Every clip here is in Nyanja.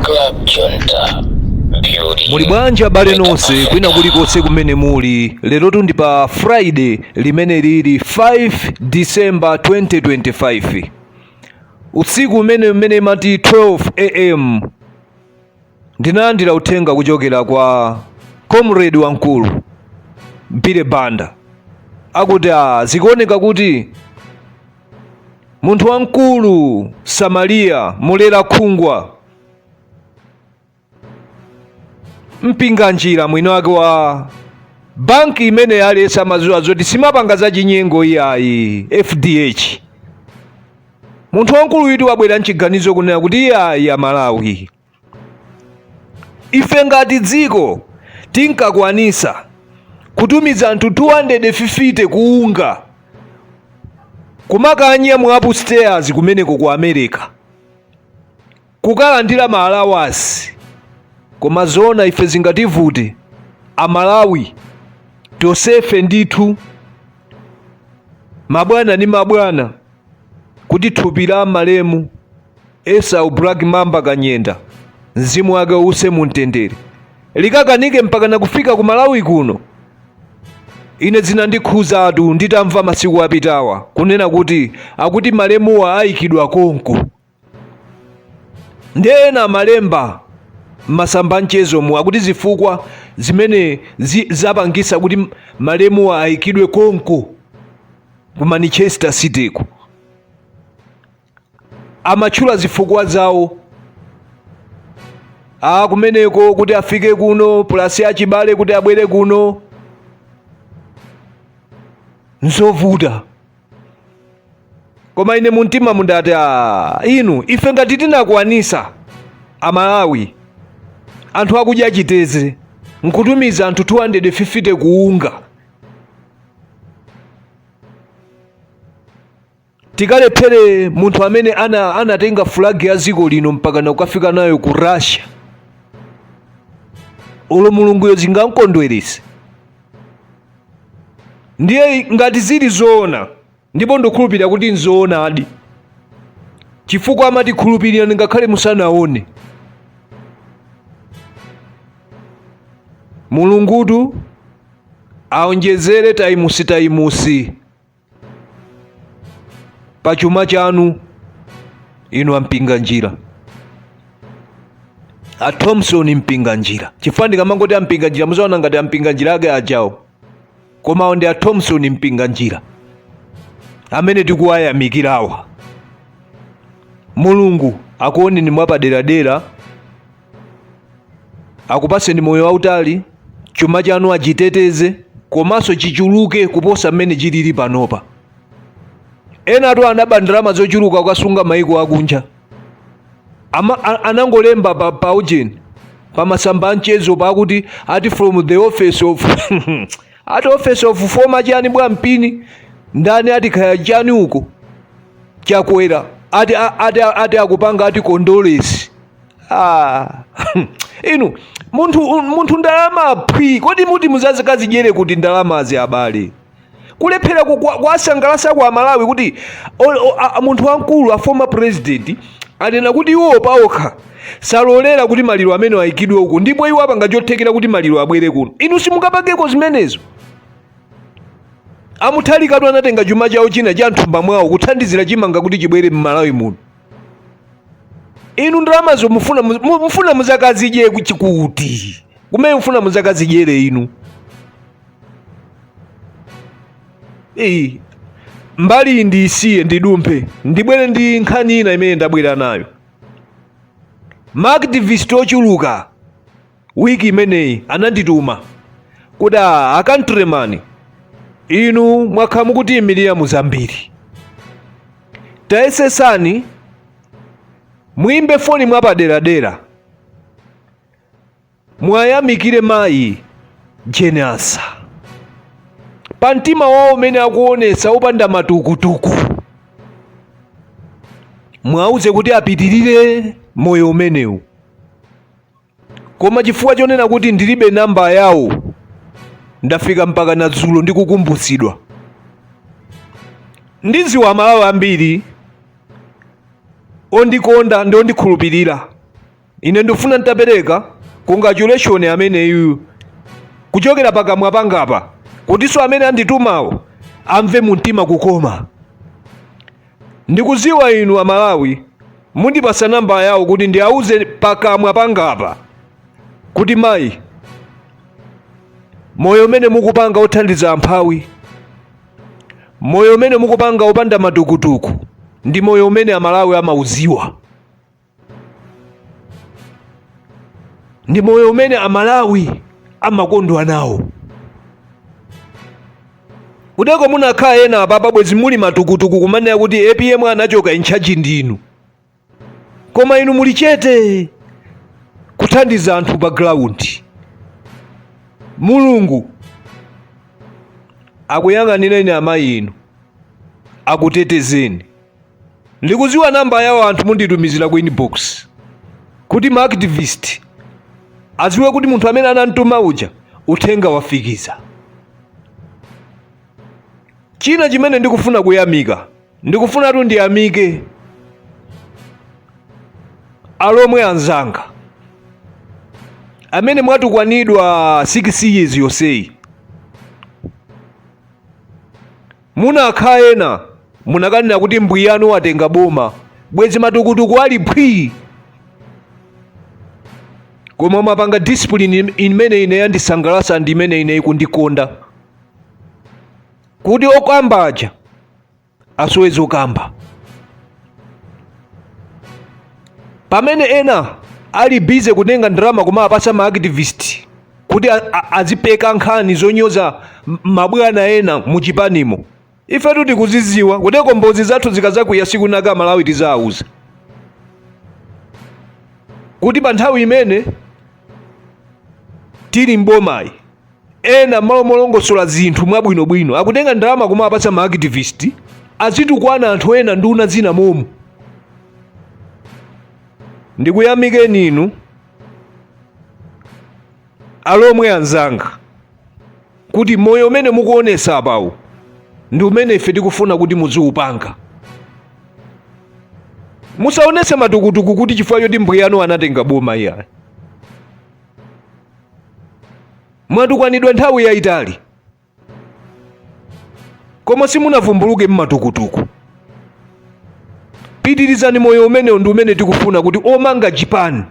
Club Junta, building Muli bwanji abale better nonse kwina Africa. kulikonse kumene muli? Lerotu ndi pa Friday limene lili 5 December 2025, usiku umene imati 12 am, ndinalandira uthenga kuchokera kwa comrade wamkulu Billy Banda, akuti zikuoneka kuti munthu wamkulu Samaria Mulera Khungwa Mpinganjira, mwini wake wa banki imene aliyense amadziwa zoti simapanga za chinyengo iyayi, FDH, munthu wamkulu itu wabwera mchiganizo kunena kuti iyayi, Amalawi, ife ngati dziko tinkakwanisa kutumiza anthu 250 kuunga kumakanya mu upstairs kumeneko ku America kukalandira ma allowance, koma zona ife zingativute Amalawi tonsefe ndithu, mabwana ndi mabwana, kuti thupi la malemu Esau Black Mamba Kanyenda, mzimu wake uuse mumtendere, likakanike mpaka nakufika ku Malawi kuno? Ine zinandikhuzatu nditamva masiku apitawa kunena kuti akuti malemuwa ayikidwa konko. Ndiye ena amalemba m'masamba mchezomu akuti zifukwa zimene zapangisa kuti malemuwa ayikidwe konko ku Manchester City ku, amatchula zifukwa zawo kumeneko kuti afike kuno, plus achibale kuti abwere kuno nzovuta. Koma ine mumtima mundati, inu, ife ngati tinakwanisa Amalawi, anthu akudya chiteze, nkutumiza anthu 250 kuunga, tikalephere munthu amene anatenga fulagi ya dziko lino mpaka nakukafika nayo ku Russia? Olo Mulunguyo zingamkondwerese? Ndiye ngati zili zoona, ndipo ndikukhulupirira kuti nzoonadi, chifukwa amati khulupirirani ngakhale musanaone, Mulungutu aonjezere taimusi pa chuma chanu inu aMpinganjira, a Thomson Mpinganjira, chifukwa ndikamangoti aMpinganjira muzaona ngati aMpinganjira ake ajawo, koma awo ndi a Thomson Mpinganjira amene tikuwayamikirawa. Mulungu akuoneni mwapaderadera, akupaseni moyo wautali, chuma chanu achiteteze komanso chichuluke kuposa mmene chilili panopa. Enatu anaba ndalama zochuluka kukasunga maiko akunja. Anangolemba pa ujeni, pa masamba amchezo, pakuti ati from the office of, ati office of former chani bwampini ndani, ati khaya chani uko Chakwera, ati akupanga ati condolence. Inu, munthu ndalama phwi, kodi muti muzazikazidyere kuti ndalamazi abale? Kulephera kwasangalasa kwa Amalawi kuti munthu wamkulu, a former president, anena kuti iwo paokha salolera kuti maliro amene ayikidwe uku, ndipo iwo apanga chothekera kuti maliro abwere kuno. Inu simungapangeko zimenezo? AMutharikatu anatenga chuma chawo china cha mthumba mwawo kuthandizira chimanga kuti chibwere m'Malawi muno. Inu ndalamazo mufuna muzakazidye kuti kumene mufuna muzakazidyere inu? Iyi mbali iyi ndiyisiye, ndidumphe ndibwere ndi nkhani ina imene ndabwera nayo. Maactivist ochuluka wiki imeneyi anandituma kuti, a countryman, inu mwakhala mukutiyimirira mu zambiri, tayesesani muyimbe foni mwapaderadera mwayamikire mayi Jane Ansah pa mtima wawo umene akuonetsa opanda matukutuku, mwauze kuti apitirire moyo umenewu. Koma chifukwa chonena kuti ndilibe namba yawo, ndafika mpaka na dzulo ndikukumbutsidwa. Ndidziwa Amalawi ambiri ondikonda ndi ondikhulupirira. Ine ndikufuna ntapereka congratulation ameneyu kuchokera pakamwa pangapa, kutinso amene anditumawo amve mumtima kukoma. Ndikuziwa inu Amalawi mundipasa namba yawo kuti ndiauze pakamwa pangapa kuti mayi, moyo umene mukupanga othandiza amphawi, moyo umene mukupanga opanda matukutuku, ndi moyo umene Amalawi amauziwa, ndi moyo umene Amalawi amakondwa nawo. Kuteko munakhala ena apapa bwezi muli matukutuku kumanena kuti APM anachoka, in charge ndinu, koma inu muli chete kuthandiza anthu pa ground. Mulungu akuyang'anireni amayi inu, akutetezeni. Ndikuziwa namba yawo anthu munditumizira ku inbox kuti ma activist aziwe kuti munthu amene anamtuma uja uthenga wafikiza. China chimene ndikufuna kuyamika, ndikufunatu ndiyamike Alomwe anzanga amene mwatukwanidwa 6 years yonseyi. Munakhala ena munakanena kuti mbwiyanu watenga boma, bwezi matukutuku ali phwii. Koma mwapanga discipline imene ine yandisangalasa ndi imene ine ikundikonda, kuti okamba aja asowe zokamba, pamene ena ali busy kutenga ndalama kumapasa ma activist kuti azipeka nkhani zonyoza mabwana ena muchipanimo. Ifetu tikuziziwa kuteko mbozi zathu zikazakwiya siku naka Malawi tizawuza kuti pa nthawi imene tili mbomayi, ena malo molongosola zinthu mwabwinobwino akutenga ndalama kumapatsa ma activist azitukwana anthu ena, nduna zina momo. Ndikuyamikeni inu Alomwe anzanga kuti moyo umene mukuonesa apawu ndi umene ife tikufuna kuti muziupanga. Musaonese matukutuku kuti chifukwa choti mbwiyanu anatenga boma, iyayi. Mwatukwanidwa nthawi yayitali koma simunavumbuluke mmatukutuku. Pitirizani moyo umenewo, ndi umene tikufuna kuti omanga chipani.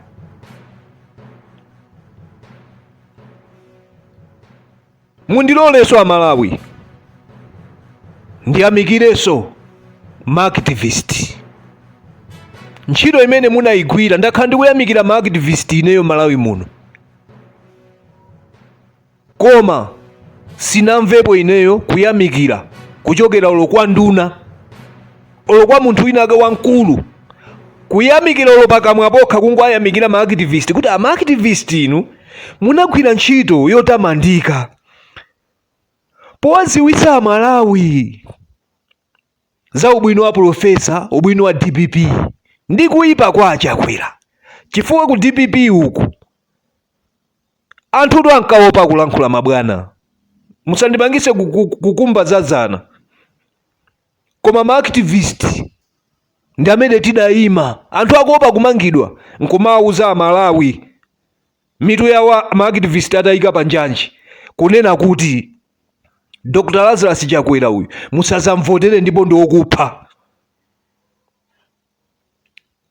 Mundilolenso Amalawi ndiyamikirenso ma activist ntchito imene munayigwira. Ndakhala ndikuyamikira ma activist ineyo Malawi muno, koma sinamvepo ineyo kuyamikira kuchokera olo kwa nduna, olo kwa munthu wina ake wamkulu, kuyamikira olo pakamwa pokha, kungoyamikira ma activist kuti ama activist inu munagwira ntchito yotamandika powadziwitsa Amalawi za ubwino wa Profesa, ubwino wa DPP ndi kuyipa kwa Achakwera, chifukwa ku DPP uku anthutu ankaopa kulankhula. Mabwana, musandipangise kukumba zazana, koma ma activist ndi amene tidayima anthu akuopa kumangidwa nkumawuza Amalawi, mitu ya ma activist atayika pa njanji, kunena kuti Dr Lazarus Chakwera uyu musazamvotere ndipo ndi okupha.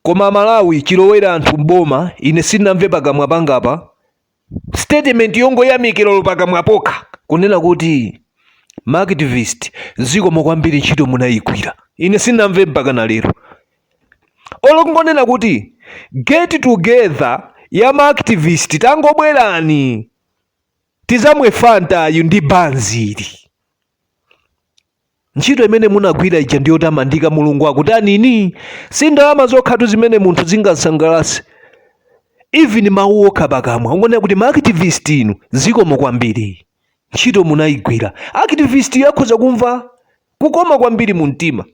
Koma Malawi chilowera anthu mboma, ine sindinamve pakamwa pangapa statement yongoyamikira olo pakamwa pokha kunena kuti ma activist zikomo kwambiri, ntchito munayigwira. Ine sindinamve mpaka na lero olo kungonena kuti get together ya ma activist, tangobwerani tizamwe Fanta yu ndi banzili, ntchito imene munagwira ija ndiyotamandika. Mulungu akutanini. Si ndalama zokhatu zimene munthu zingasangalase, even mawu okha pakamwa ungonena kuti ma activist inu zikomo kwambiri, ntchito munayigwira, activist yakhoza kumva kukoma kwambiri mu mtima.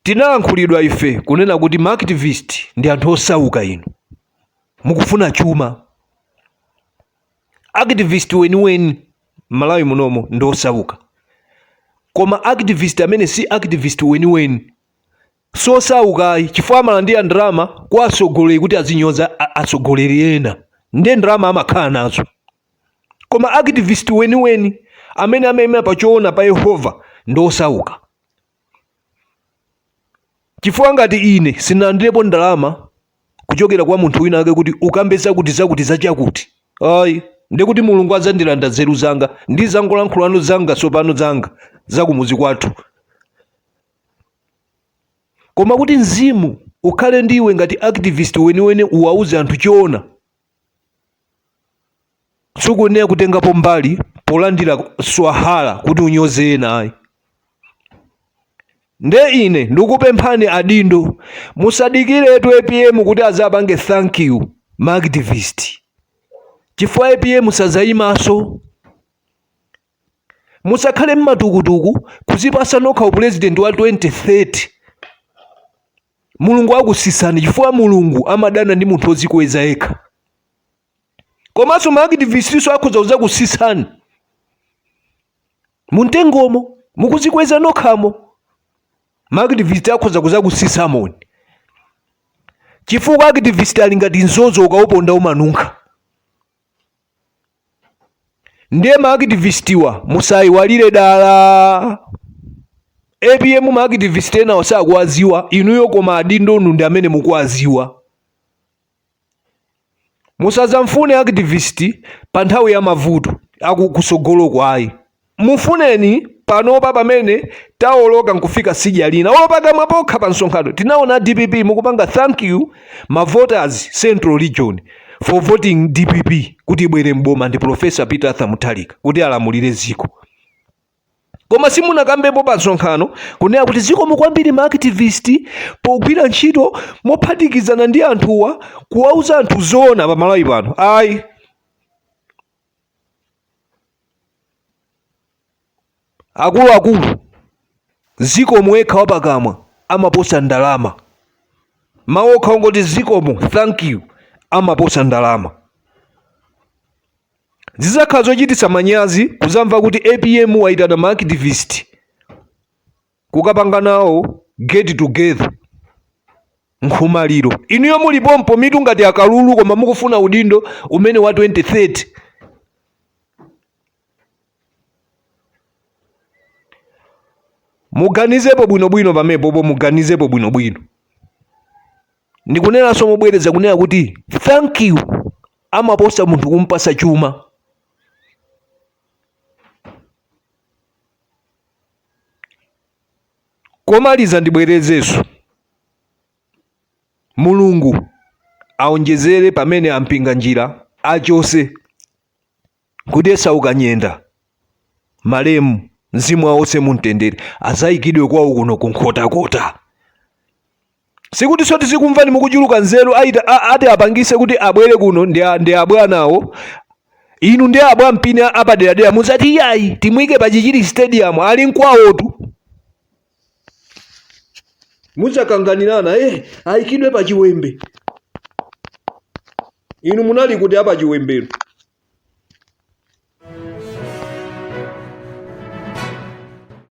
Tinalankhulidwa ife kunena kuti ma activist ndi anthu osauka, inu mukufuna chuma. Activist weniweni Malawi munomo ndi osauka, koma activist amene si activist weniweni Sosaukayi chifukwa amalandira ndalama kwa atsogoleri kuti azinyoza atsogoleri ena, ndiye ndalama amakhala nazo. Koma activist weniweni amene amayima pa choona pa Yehova ndi osauka, chifukwa ngati ine sinalandirepo ndalama kuchokera kwa munthu wina ake kuti ukambe zakuti zakuti zachakuti, ayi, ndikuti Mulungu adzandilanda nzeru zanga ndi zangolankhulano zanga tsopano zanga zakumuzi kwathu. Koma kuti mzimu ukhale ndiwe ngati activist weniweni, uwauze anthu choona, sukuyenera kutengapo mbali polandira swahala kuti unyoze ena, ayi. Nde ine ndikupemphani adindo, musadikiretu APM kuti azapange thank you ma activist, chifukwa APM sazayimaso. Musakhale mmatukutuku kuzipasa nokha upurezidenti wa 2030. Mulungu akusisani, chifukwa Mulungu amadana ndi munthu ozikweza yekha. Komanso ma activistinso akhoza kuzakusisani mumtengomo mukuzikweza nokhamo. Ma activist akhoza kuzakusisamoni, chifukwa activist ali ngati nzozo, ukauponda umanunkha. Ndiye ma activistiwa musayiwalire dala APM. Ma activist enawo sakuwaziwa inuyo, koma adindonu ndi amene mukuwaziwa. Musazamfune activist pa nthawi ya mavuto akukusogoloko, ayi. Mufuneni panopa pamene tawoloka nkufika sidya lina. Olo pakamwa pokha pa msonkhano tinaona DPP mukupanga thank you ma voters Central Region for voting DPP kuti ibwere mboma ndi Professor Peter Arthur Mutharika kuti alamulire ziko, koma simunakambepo pa msonkhano kunena kuti zikomo kwambiri ma activist pogwira ntchito mophatikizana ndi anthuwa kuwauza anthu zoona pa Malawi pano, ayi. Akuluakulu, zikomo yekha wapakamwa amaposa ndalama. Mawu okha ongoti zikomo, thank you, amaposa ndalama. Zizakhala zochititsa manyazi kuzamva kuti APM waitana ma activist kukapanga nawo get together nkhumaliro, inuyo mulipompo mitu ngati akalulu, koma mukufuna udindo umene wa 2030. Muganizepo bwinobwino pamepopo, muganizepo bwinobwino. Ndikunenanso mobwereza kunena kuti thank you amaposa munthu kumpasa chuma. Komaliza ndibwerezenso, Mulungu aonjezere pamene a Mpinganjira achose kuti Esau Kanyenda malemu, mzimu wawo uuse mumtendere, azayikidwe kwawo kuno ku Nkhotakota. Sikuti so tizikumvani mukuchuluka nzeru aita ati apangise kuti abwere kuno ndi abwanawo. Inu ndi abwa mpini apaderadera muzati iyayi, timuyike pa Chichiri Stadium, ali nkwawotu. Muzakanganirana, ayikidwe pa Chiwembe. Inu munali kuti apa Chiwembero?